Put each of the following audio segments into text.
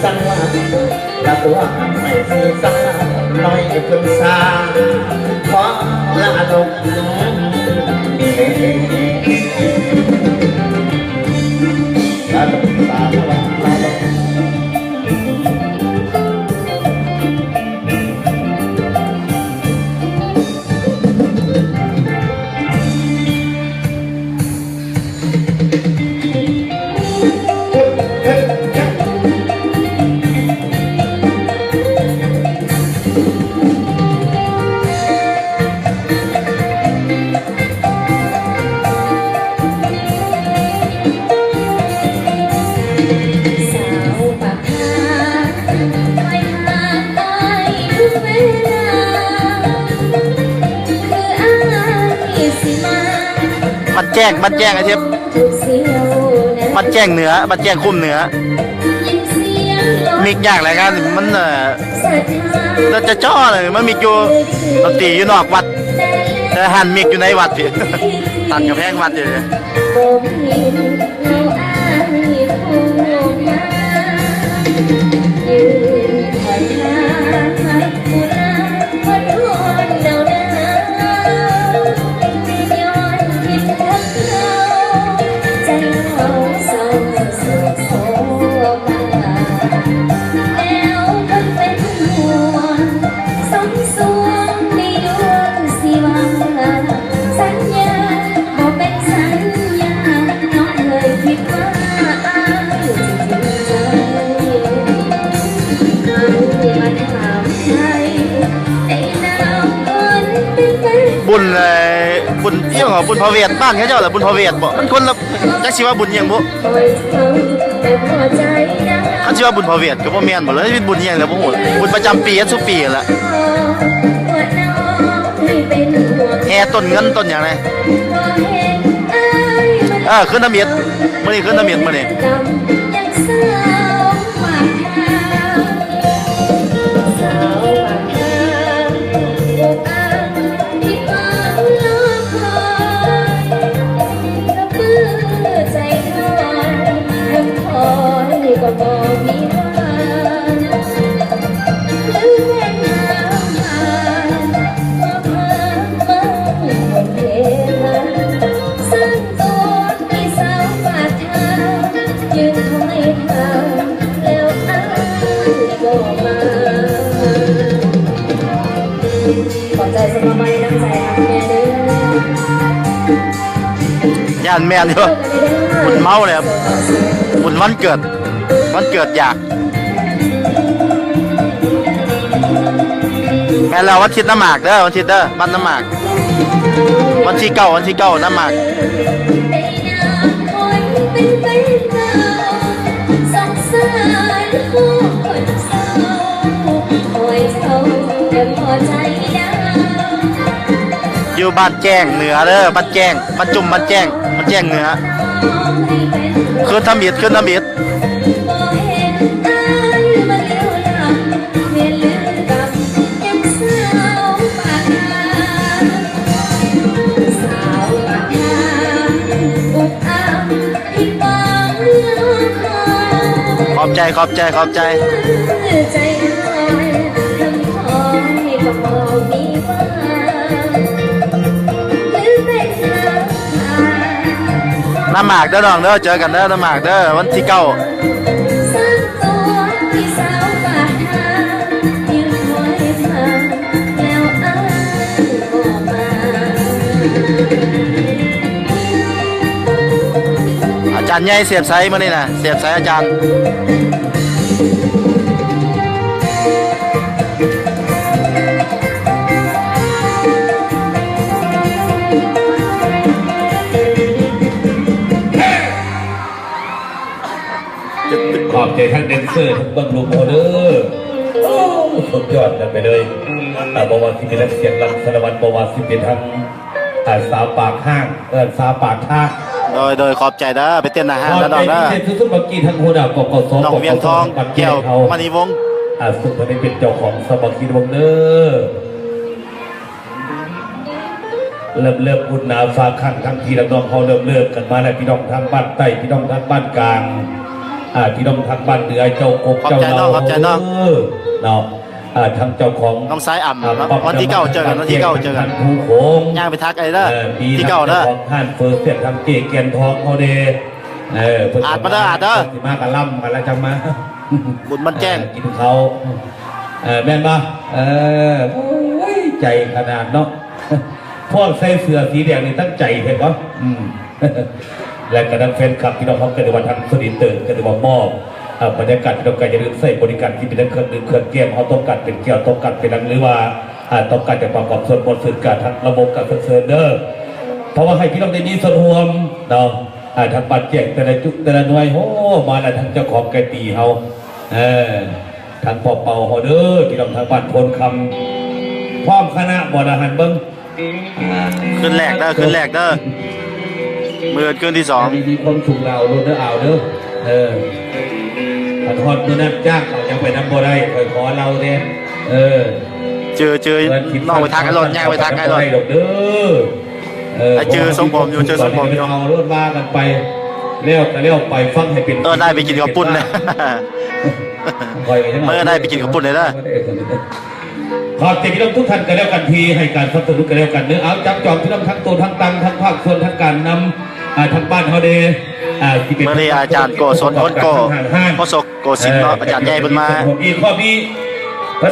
ສະຫວັນ ລະຕົວໃຫ້ສີສາ ໜ້ອຍຂຶ້ນສາ ຂໍລາດົກ ລາດົກ ສາ ລາດົກ ລາດົກ. ບ້ານແຈ້ງ ບ້ານແຈ້ງ ອ້າຍເທບ ບ້ານແຈ້ງເໜືອ ບ້ານແຈ້ງຄຸ້ມເໜືອ ມິກຍາກຫຼາຍງານ ມັນ ເອີ ແຕ່ຈະຈໍ້ເລີຍ ມາມິກຢູ່ ດອນຕີຢູ່ນອກວັດ ແຕ່ຫັ້ນມິກຢູ່ໃນວັດພີ້ ຕັດກຳແພງວັດຢູ່. ບຸນ ເອີ ບຸນອີ່ຫຍັງຫວະ ບຸນພະເວດ ບ້ານເຂົາເຈົ້າລະບຸນພະເວດບໍ ມັນຄົນລະ ຈັກຊິວ່າບຸນອີ່ຫຍັງບຸ ຄັນຊິວ່າບຸນພະເວດກໍບໍ່ແມ່ນບໍ ແລ້ວເປັນບຸນອີ່ຫຍັງລະບໍ່ຮູ້ ບຸນປະຈຳປີ ເຮັດຊຸປີຫັ້ນລະ ແຫ່ຕົ້ນເງິນຕົ້ນຫຍັງນະ ເອີ ຄືນທຳອິດ ມື້ນີ້ຄືນທຳອິດມື້ນີ້. ຂອບໃຈສຳລັບໄມ້ນ້ຳໃຈຮັກແມ່ເດີ ຢ້ານແມ່ນຢູ່ ບຸນເມົາແລ້ວ ບຸນວັນເກີດ ວັນເກີດຢາກ ແມ່ນແລ້ວ ວັນທິດນ້ຳໝາກເດີ ວັນທິດເດີ ວັນນ້ຳໝາກ ວັນທີເກົ້າ ວັນທີເກົ້າ ນ້ຳໝາກ. ຢູ່ບ້ານແຈ້ງເໜືອເດີ ບ້ານແຈ້ງ ບ້ານຈຸ່ມ ບ້ານແຈ້ງ ບ້ານແຈ້ງເໜືອ ຄືນທຳອິດ ຄືນທຳອິດ. ຂອບໃຈ ຂອບໃຈ ຂອບໃຈ. ນ້ຳໝາກເດີນ້ອງເດີ ເຈີກັນເດີ ນ້ຳໝາກເດີ ວັນທີເກົ້າ. ອາຈານໃຫຍ່ ເສບໄຊ ມື້ນີ້ນະ ເສບໄຊອາຈານ. ຂອບໃຈທັງແດນເຊີ ທັງເບື້ອງລຸ່ມເຮົາເດີ. ໂອ້ ສຸດຍອດກັນໄປເລີຍ. ອ່າ ບໍ່ວ່າຊິເປັນທັງສຽງລຳສາລະວັນ ບໍ່ວ່າຊິເປັນທັງ ອ່າ ສາວປາກຫ້າງ ເອີ ສາວປາກທາງ. ໂດຍ ໂດຍ ຂອບໃຈເດີ ໄປເຕັ້ນໜ້າຮ້ານເດີນ້ອງເດີ. ຂອບໃຈພິເສດສຸດໆ ເມື່ອກີ້ທາງຫົວໜ້າ ປກສ ນ້ອງວຽງທອງ ແກ້ວມະນີວົງ ອ່າ ເຊິ່ງເພິ່ນໄດ້ເປັນເຈົ້າຂອງສາມັກຄີວົງເດີ. ເລີ່ມເລີກບຸນໜາຝາກຂັງ ທັງພີ່ທັງນ້ອງເຮົາເລີ່ມເລີກກັນມາແລ້ວ ພີ່ນ້ອງທາງບ້ານໃຕ້ ພີ່ນ້ອງທາງບ້ານກາງ ອ່າ ພີ່ນ້ອງທາງບ້ານເຫຼືອ ເຈົ້າກົກ ຂອບໃຈເຈົ້າເນາະ ເຫຼົ່າ ຂອບໃຈເນາະ ເອີ ເນາະ ອ່າ ທາງເຈົ້າຂອງ ນ້ອງຊາຍອຳ ອ່າ ເນາະ ວັນທີເກົ້າເຈີກັນ ວັນທີເກົ້າເຈີກັນ ທາງພູໂຂງ ຍ່າງໄປທັກໄອ້ເດີ ເອີ ທີເກົ້າເດີ ທາງເຈົ້າຂອງຮ້ານເຝີແຊບ ທາງເຈ້ແກ່ນທອງເຮົາເດ້ ເອີ ເພິ່ນອາດມາເດີ ອາດເດີ ຊິມາກະລຳກັນລະ ຈັ່ງມາ ບຸນມັນແຈ້ງ ເອີ ກິນເຂົ້າ ເອີ ແມ່ນບໍ່? ເອີ ໂອ້ຍ ໃຈຂະໜາດເນາະ ພວກໃສ່ເສື້ອສີແດງນີ້ຕັ້ງໃຈແທ້ບໍ່? ອືມ ແລະກະທັງແຟນຄລັບພີ່ນ້ອງເຮົາ ກະຖືວ່າທາງສະໜິດເຕີນ ກະຖືວ່າມອບ ເອີ ບັນຍາກາດພີ່ນ້ອງກະຢ່າລືມໃຊ້ບໍລິການທີ່ເປັນທັງເຄື່ອງດື່ມເຄື່ອງແກ້ມ ເຮົາຕ້ອງການເປັນແກ້ວ ຕ້ອງການເປັນລັງ ຫຼືວ່າ ເອີ ຕ້ອງການຈະປະກອບສ່ວນມ່ວນຊື່ນ ກະທັງລະບົບກະເຊີນເດີ ເພາະວ່າໃຫ້ພີ່ນ້ອງໄດ້ມີສ່ວນຮ່ວມເນາະ ເອີ ທາງບ້ານແຈ້ງແຕ່ລະຈຸແຕ່ລະໜ່ວຍ ໂອ້ ມາແລ້ວ ທາງເຈົ້າຂອງໄກ່ຕີເຮົາ ເອີ ທາງພໍ່ເປົາເຮົາເດີ ພີ່ນ້ອງທາງບ້ານໂພນຄຳ ພ້ອມຄະນະບໍ່ລະຫັ້ນເບິ່ງ ອ່າ ຄືນແລກເດີ ຄືນແລກເດີ ມື້ອື່ນຄືນທີສອງ ມີຄວາມສຸກແລ້ວເອົາໂລດເດີ ເອົາເດີ ເອີ ຄັນຮອດມື້ນັ້ນຈ້າງເອົາຫຍັງໄປນຳບໍ່ໄດ້ ຂ້ອຍຂໍເລົ່າແດ່ ເອີ ຈື່ ຈື່ ນ້ອງໄປທັກໄອ້ໂລດ ຍ່າງໄປທັກໄອ້ໂລດ ເອີ ໄອ້ຈື່ຊົງຜົມຢູ່ ຈື່ຊົງຜົມຢູ່ ເອົາໂລດວ່າກັນໄປ ແລ້ວກະແລ້ວໄປ ຟັງໃຫ້ເປັນ ເອີ ໄດ້ໄປກິນເຂົ້າປຸ້ນ ຂ້ອຍກະຍັງ ເອີ ໄດ້ໄປກິນເຂົ້າປຸ້ນເລີຍເດີ ຂອບໃຈພີ່ນ້ອງທຸກທ່ານກະແລ້ວກັນທີ່ໃຫ້ການສະໜັບສະໜູນກະແລ້ວກັນເດີ ເອົາ ຈັບຈອງພີ່ນ້ອງທັງໂຕທັງຕັງ ທັງພາກສ່ວນ ທັງການນຳ ອ່າ ທາງບ້ານເຮົາເດ້ ອ່າ ຊິເປັນ ມື້ນີ້ອາຈານກໍສົນພົນກໍ ພໍ່ສົກກໍສິນເນາະ ອາຈານໃຫຍ່ເພິ່ນມາ ອີກຮອບນີ້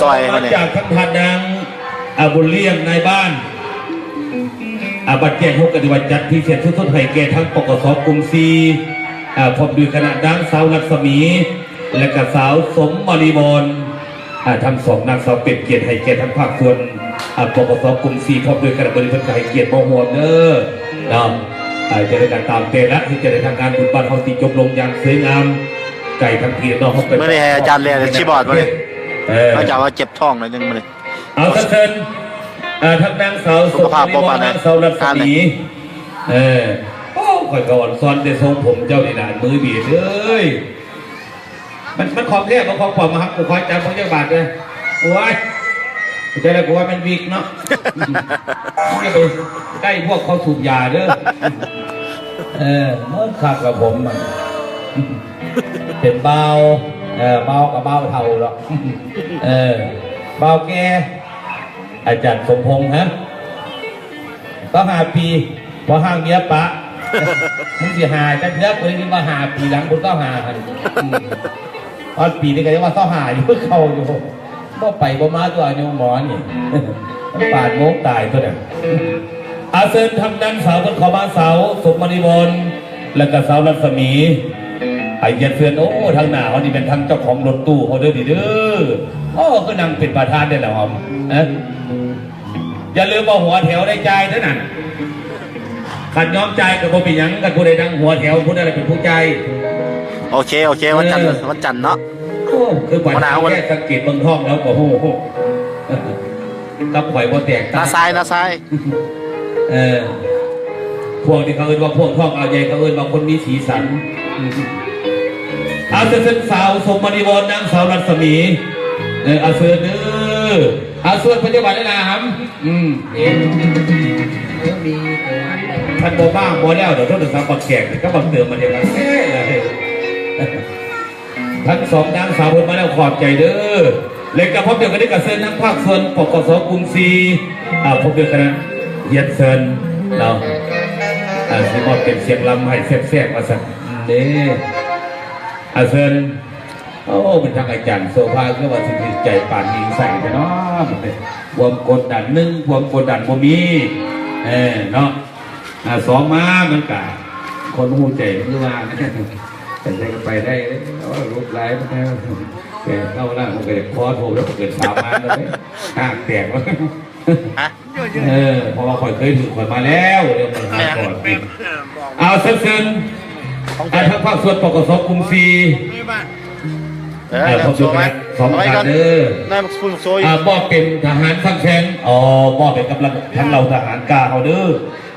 ຊ່ອຍມາຈາກທາງທ່ານນາງ ອ່າ ບຸນລ້ຽງ ນາຍບ້ານ ອ່າ ບ້ານແຈ້ງ ເຮົາກະຖືວ່າຈັດພິເສດສຸດໆ ໃຫ້ແກ່ທັງ ປກສ ກຸ່ມສີ່ ອ່າ ພ້ອມດ້ວຍຄະນະ ນາງສາວລັດສະໝີ ແລະກະສາວສົມມະນີວອນ ອ່າ ທັງສອງນາງສາວເປັນກຽດໃຫ້ແກ່ທັງພາກສ່ວນ ອ່າ ປກສ ກຸ່ມສີ່ ພ້ອມດ້ວຍຄະນະບໍລິຫານ ເພິ່ນກະໃຫ້ກຽດມາຮ່ວມເດີເນາະ ອ່າ ຈັ່ງໃດກະຕາມແຕ່ລະ ເຮັດຈັ່ງໃດທາງງານບຸນບ້ານເຮົາຊິຈົບລົງຢ່າງສວຍງາມ ໄກທັງພີ່ນ້ອງເຮົາໄປ ມື້ນີ້ໃຫ້ອາຈານແລ່ນຄີບອດບໍ່ນີ້ ເອີ ອາຈານວ່າເຈັບທ້ອງແລ້ວຍັງມື້ນີ້ ເອົາ ສັນເຊີນ ເອີ ທັງນາງສາວສົມມະນີວອນ ນາງສາວລັດສະໝີ ເອີ ໂອ້ ຂ້ອຍກະອ່ອນຊອນແຕ່ຊົງຜົມເຈົ້ານີ້ນະ ມືດີເອີຍ ມັນ ມັນຂອງແທ້ບໍ່ຂອງປອມ ມາຮັບກູຄອຍຈັບເບິ່ງຈັກບາດເດີ ໂອ້ຍ ເຈົ້າລະກະວ່າແມ່ນວິກເນາະ ຢ່າໄປໃກ້ພວກເຂົາສູບຢາເດີ ເອີ ມັນຄັກລະຜົມມັນ ເປັນບ່າວ ເອີ ບ່າວກະບ່າວເຖົ້າດອກ ເອີ ບ່າວແກ່ ອາຈານສົມພົງ ຮະ ຊາວຫ້າປີ ພໍຫ້າງເມຍປະ ມຶງຊິຫ້າຈັກເທື່ອ ກູໄດ້ຍິນວ່າຫ້າປີຫຼັງພຸ້ນ ຊາວຫ້າຫັ້ນ ອືມ ຮອດປີນີ້ກະຍັງວ່າຊາວຫ້າຢູ່ຄືເກົ່າຢູ່ ບໍ່ໄປບໍ່ມາຕົວະ ອາຍຸໝໍນີ້ ມັນປານໂມງຕາຍຕົວະນະ ອາ ເຊີນທາງນາງສາວເພິ່ນເຂົ້າມາ ສາວສົມມະນີວອນ ແລະກະສາວລັດສະໝີ ອາ ຮຽນເຊີນ ໂອ້ ທາງໜ້າເຮົານີ້ແມ່ນທາງເຈົ້າຂອງລົດຕູ້ເຮົາເດີນີ້ເດີ ໂອ້ ຄືນັ່ງເປັນປະທານໄດ້ລະຫອມ ຮະ ຢ່າລືມວ່າຫົວແຖວໄດ້ຈ່າຍເດີນັ້ນ ຄັນຍອມຈ່າຍກະບໍ່ເປັນຫຍັງ ຄັນຜູ້ໃດນັ່ງຫົວແຖວ ຜູ້ນັ້ນລະເປັນຜູ້ຈ່າຍ ໂອເຄ ໂອເຄ ວັນຈັນ ເອີ ວັນຈັນເນາະ ໂອ້ ຄືປານ ຫົວໜ້າ ແຄ່ສັງເກດເບິ່ງທ້ອງແລ້ວກະຮູ້ ກັບຂ້ອຍບໍ່ແຕກຕ່າງ ໜ້າຊາຍ ໜ້າຊາຍ ເອີ ພວກທີ່ເຂົາເອີ້ນວ່າພວກທ້ອງອາວໃຫຍ່ ເຂົາເອີ້ນວ່າຄົນມີສີສັນ ອາ ເຊີນ ເຊີນສາວສົມມະນີວອນ ນາງສາວລັດສະໝີ ເອີ ອາ ເຊີນເດີ ອາ ເຊີນ ປັດຈຸບັນນີ້ລະຫຳ ອືມ ເອີ ມີ ຄັນບໍ່ບ້າງບໍ່ແລ້ວດອກ ໂທລະສັບບັກແກກກັບບັກເຕີມມັນຍັງວ່າແທ້ລະເຮີ້ຍ. ທັງສອງນາງສາວເພິ່ນມາແລ້ວ ຂອບໃຈເດີ ແລະກະພ້ອມດຽວກັນນີ້ກະເຊີນທາງພາກສ່ວນ ປກສ ກຸ່ມສີ່ ອາ ພ້ອມດ້ວຍຄະນະຮຽນເຊີນເນາະ ອາ ຊິມອບເປັນສຽງລຳໃຫ້ແຊບໆ ວ່າຊັ້ນເດ້ ອາ ເຊີນ ໂອ້ ເປັນທາງອາຈານໂສພາ ຄືວ່າຊິຖືກໃຈປານຍິງໃສ່ແທ້ເນາະ ຄວາມກົດດັນໜຶ່ງ ຄວາມກົດດັນບໍ່ມີ ເອີ ເນາະ ອາ ສອງມາມັນກະຄົນຮູ້ໃຈຄືວ່າ ໄປໃສກະໄປໄດ້ເດ້ ໂອ້ຍ ລຸກຫຼາຍ ແຕ່ເຮົາລະມັນກະຢາກຂໍໂທດແລ້ວ ເກີດສາມມາແລ້ວເດ້ ຫ້າງແຕກແລ້ວ ຮະ ເອີ ເພາະວ່າຂ້ອຍເຄີຍຖືກ ຂ້ອຍມາແລ້ວ ດຽວມັນຫາກ່ອນ ເອົາ ເຊີນ ເຊີນ ອາ ທາງພາກສ່ວນ ປກສ ກຸ່ມສີ່ ເອີ ເອີ ຂອບຄຸນສອງທ່ານເດີ ນາຍບັກສະພຸນບັກໂຊຢູ່ ອາ ມອບເປັນທະຫານຝັ່ງແຊງ ອໍ ມອບເປັນກຳລັງທັງເຫຼົ່າທະຫານກ້າເຮົາເດີ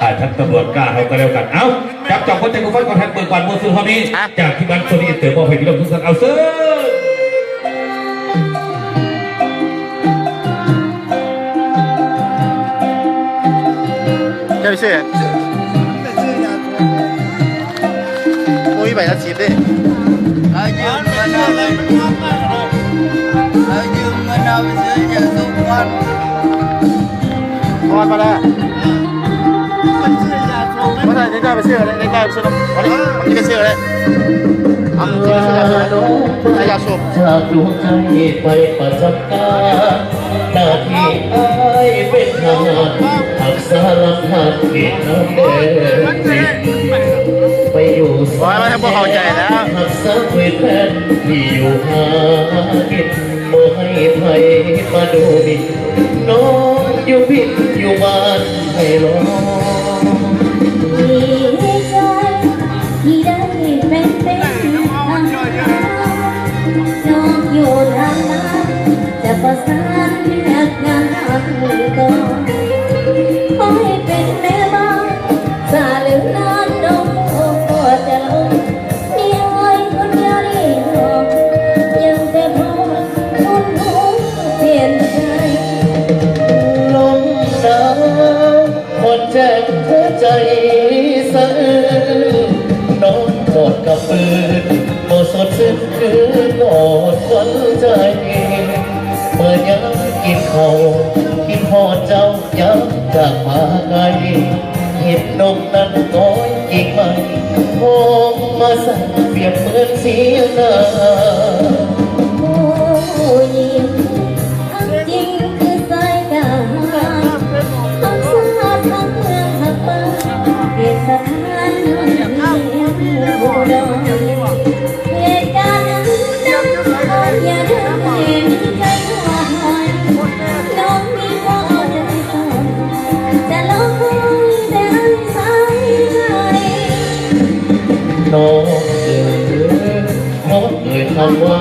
ອາ ທັງຕຳຫຼວດກ້າເຮົາກະແລ້ວກັນ ເອົ້າ ຈັບຈອງຫົວໃຈຜູ້ຟັງຂອງທ່ານເບີກບານບົວຊື່ເຮົານີ້ ຮະ ຈາກທີມງານໂຊນີອິນເຕີ ມອບໃຫ້ພີ່ນ້ອງທຸກທ່ານ ເອົາເຊີນ. ເຈົ້າໄປຊື້ ໂອ້ຍ ໃບລະສິບເດ້ ເອີຍ ຮອດມາແລ້ວ ມາໃສ່ໃກ້ໆ ໄປຊື້ເລີຍ ໃກ້ໆ ໄປຊື້ນຳ ອັນນີ້ ອັນນີ້ໄປຊື້ເລີຍ ເອົາ ຊື້ຢາຊົມ ຈາກດວງໃຈໄປປະຈຳການ ໜ້າທີ່ອ້າຍເປັນທະຫານ ຮັກສາລຳທານເຂດນ້ຳແດນດິນ ໄປຢູ່ໃສ ໂອ້ຍ ມັນບໍ່ເຂົ້າໃຈແລ້ວ ຮັກສາເຂດແຜ່ນທີ່ຢູ່ຫາກິນ ບໍ່ໃຫ້ໃຜມາດູໝິ່ນ ນ້ອງຢູ່ພິນຢູ່ບ້ານໃຫ້ລອງ ດີໃຈທີ່ໄດ້ເປັນເປັນທະຫານ ນ້ອງຢູ່ທາງບ້ານ ຈະປະສານວຽກງານນຳຕໍ່ ຂໍໃຫ້ເປັນແມ່ບ້ານ ສາເລີນານ ນ້ອງກໍຈະລົງ ມີອ້າຍຄົນດຽວນີ້ດອກ ຍັງແຕ່ພໍຄົນຮູ້ປ່ຽນໃຈ ລົມໜາວ ຄວັນແຈ້ງຫົວໃຈສະອື້ນ ນອນກອດກັບຟືນ ບໍ່ສົດຊື່ນຄືກອດຂວັນໃຈ ເມື່ອຍາມກິນເຂົ້າ ຄິດຮອດເຈົ້າ ຍາມຈາກມາໄກ ເຫັນນົກນັ້ນກ້ອຍກິກໄມ້ ຮ້ອງມາສັ່ນປຽບເໝືອນສຽງນາ ຜູ້ຍິງ ທັງຈິງຄືສາຍການ ທັງຊາດທັງເມືອງຮັກບ້ານ ເປັນສະຖານນອນເຮືອນອຸດອນ ເຫດການອັນໃດຢ່າໄດ້ມີໃຈຮ້ອນ ນ້ອງມີພໍ່ໃຈສອນ ຈະລໍຄອຍແຕ່ອ້າຍສາຍໃຈ ນ້ອງເອີຍ ນ້ອງເອີຍ ຄຳວ່າ